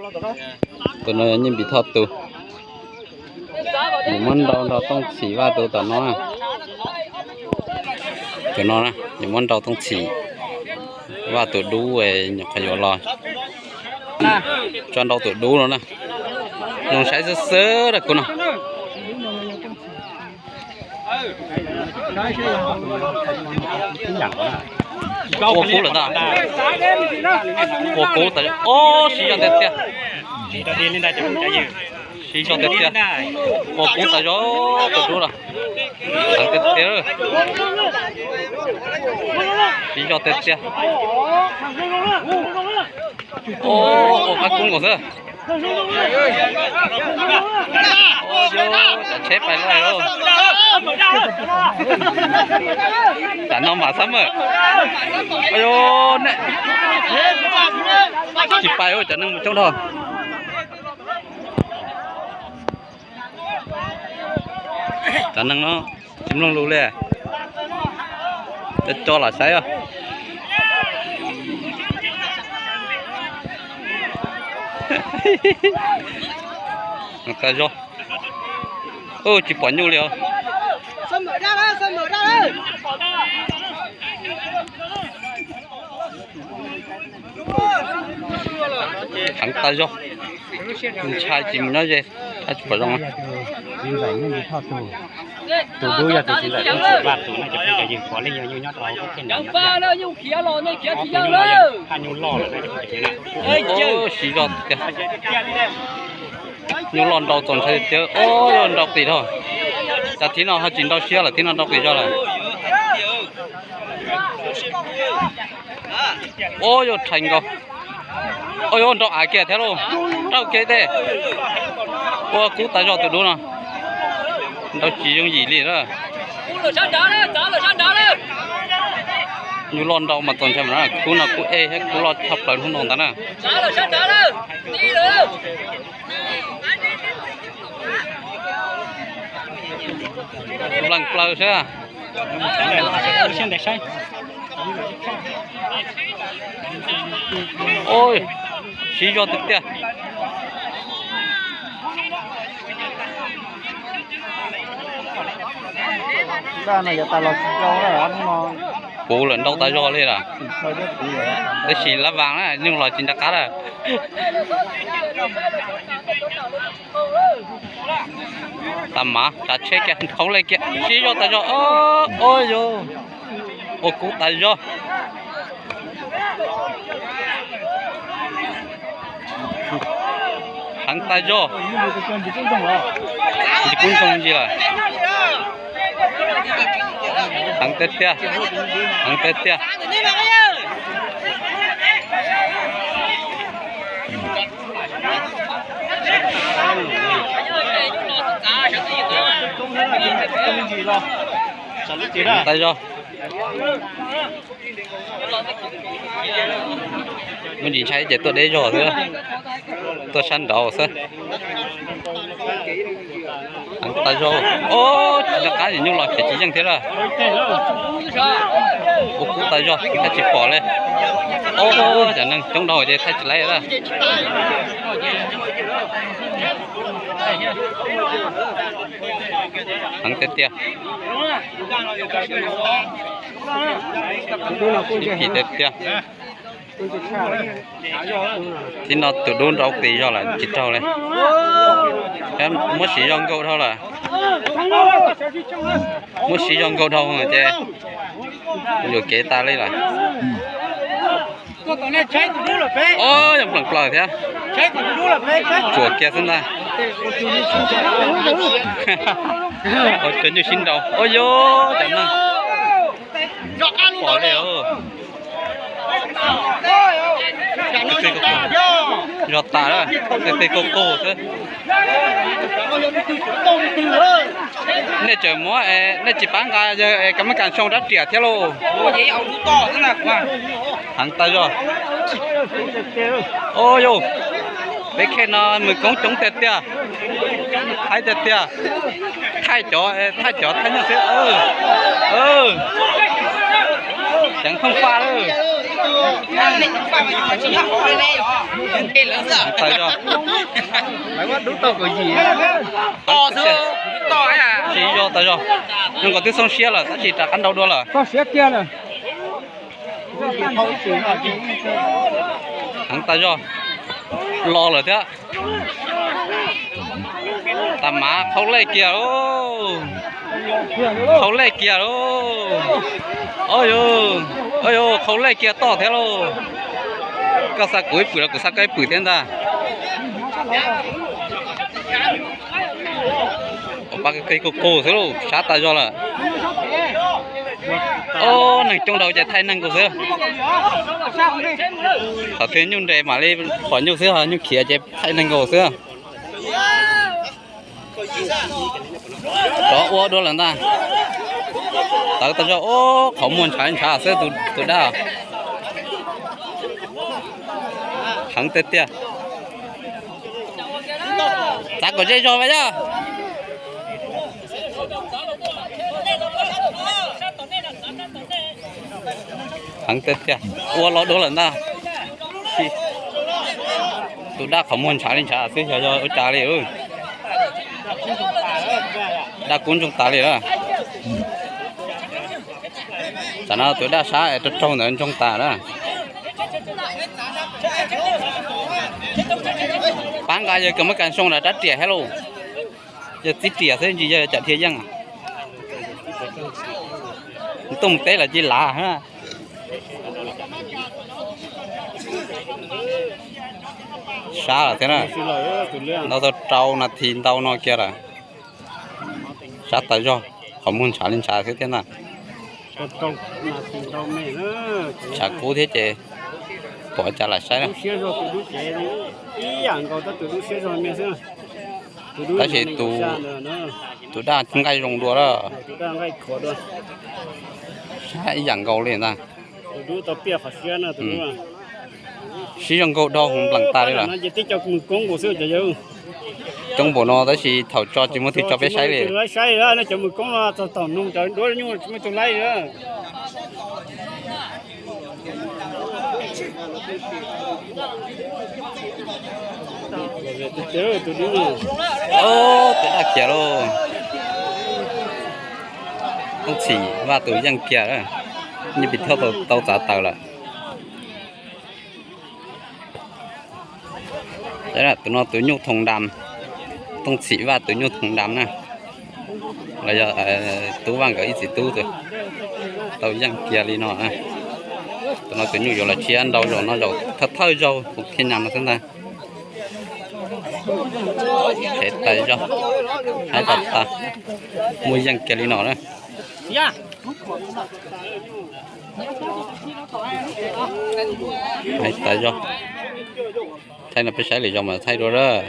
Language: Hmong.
Tus no yog Nyiaj Npis Thoj tus. Nws muab nrau nrog Tooj Txhim Vaj tus tom no. Tus no na, nws muab nrau Tooj Txhim Vaj tus dub, nyuam qhuav yuav los tso nrau tus dub no na. Zoo saib xwb xwb rau kuv no. Ua kub lawm ntag. Ua kub tas, o, siv zog tiag tiag. Siv zog tiag tiag. Ua kub tas zog tus dub los. Heev tiag tiag. Siv zog tiag tiag. O, ua qab kub nkaus xwb. Cov tsheb pais lawm. Tam no mas xab mawm. Tsis pais, cov neeg mus coob dhau. Cov neeg no tsis mloog lus li. Cov co los saib os. Heev tas zog. Tsis pom nyuj li os. Heev tas zog. Ntshai tsis mus nyob ze, tsis pom zoo. Tus dub yog tus txiv ntxawm Tooj Txhim Vaj tus no, cov phooj cov ywg, puav leej yog nyuj nyob rau hauv lub teb no. Haj nyuj loj lawm na, cov phooj cov ywg na. Siv zog tiag. Nyuj loj nrau txaus ntshai tiag, o, yog nrau qis dhau. Cas thib no ho tsis nrau siab lawm, thib no nrau qis zog lawm. O, yog rhais nkaus. O, yog nrau av kiag thiab lauj. Rau kiag tej. Ua kub tas zog tus dub no. Nrau tsis yooj yim li na. Nyuj loj nrau mas txaus ntshai mas na, kub no kub ej thiab kub loj tshaj plaws hnub no ntag na. Nplees plaws sab. Siv zog tiag tiag. Puv lawm, nrau tas zog li lawm. Tab sis lab vas na, nyuj los tsis nco qab lawm. Tas mav, tsav tsheb kiag, nrhau li kiag, siv zog tas zog. Ua kub tas zog. Heev tas zog. Tsis kub ntsoog li lawm. Heev tiag tiag. Heev tiag tiag. Heev tas zog. Muaj ntsis ntshai ces tuaj deb zog xwb, tuaj sab nraud xwb. Heev tas zog. Tsis nco qab, nyuj los ces tsis yeej thiab lawm. Ua kub tas zog, thaij tsis pom li. Cov neeg coob dhau ces thaij tsis laib lawm. Heev tiag tiag. Ib phim tiag tiag. Thib no tus dub nrau qis zog lawm tsis raug li. Muab siv zog nkaus dhau lawm. Muab siv zog nkaus dhau ces yuam kev tas li lawm. Yog nplees plaws thiab. Tsuam kiag xwb ntag. Cov nyuj sib nraus, ua yog cov neeg pom li. Zog tas, tej tej kuj qug xwb. Nej tseem muab, nej tsis pab nqa yawg Ka Mab Kas Xyooj rab riam thiab lauj? Heev tas zog. Ua yog, peb khej no nws koob coob tiag tiag, haib tiag tiag. Thaij cov, thaij cov thaij nyuj xwb. Ceev thooj faj lawm. Tsis yog tas zog, nyob nkaus twb xoob siab lawm tab sis rov qab nrau dua lawm. Heev tas zog, los lawm thiab. Tas mav qhau lej kiag lauj, qhau lej kiag lauj. Au yau, qhau lej kiag toj thiab lauj. Koj xa kuv ib pwm los kuv xa koj ib pwm thiab ntag. Pab keg kug kug xwb lauj, sab tas zog lawm. Ob neeg coob dhau ces thaij neeg nkaus xwb. Thaum twg nyuj nres mam li pom nyuj xwb, ho nyuj khiav ces thaij neeg nkaus xwb. Rov ua dua lawm ntag. Tawv tas zog, qhov muag ntshav li ntshav xwb tus dab. Heev tiag tiag. Txav kom zej zog vas yog. Heev tiag tiag, ua los dua lawm ntag. Tus dab qhov muag ntshav li ntshav xwb xyov yog ua cas li. Dab kub ntsoog tas li lawm. Tam no tus dab sab es raug raug ntawd ntsoog tas lawm. Pab nqa yawg kws muab kas zoo rab riam thiab lauj. Yog txib riam xwb ntsis yog cam dhia yeej. Tuaj mus teb lawm cia lav. Sab lawm thiab na. Ntau tau rau nas this ntau no kiag lawm. Sab tas zog, qhov muag ntshav li ntshav xwb thiab na. Ntshav kub thiab ces pom cas lam saib na. Tab sis tus dab nqaij zoo dua lawm. Sab ib yam nkaus li ntag. Sib zoo nkaus dhau hauv nplees tas li lawm. Coob npaum no tab sis thaum tso tsis muaj twg tso peb saib li. Tus dab khiav lauj. Tooj Txhim Vaj tus yeej kiag, nyiaj pim thoj tau txav taws lawm. Tus no tus nyuj thoo dam, Tooj Txhim Vaj tus nyuj thoo dam na, los yog Tub Vaj nkawd ib txiv tub tau yeej kiag li no. Tus no tus nyuj yuav los tshiab ntau zaus no, zaus thawj thawj zaug thiaj nyam no xwb ntag. Qhev tas zog, haib tas tas, muaj yeej kiag li no na. Haib tas zog. Thaij no peb saib lwm zaus mas thaij dua lawm.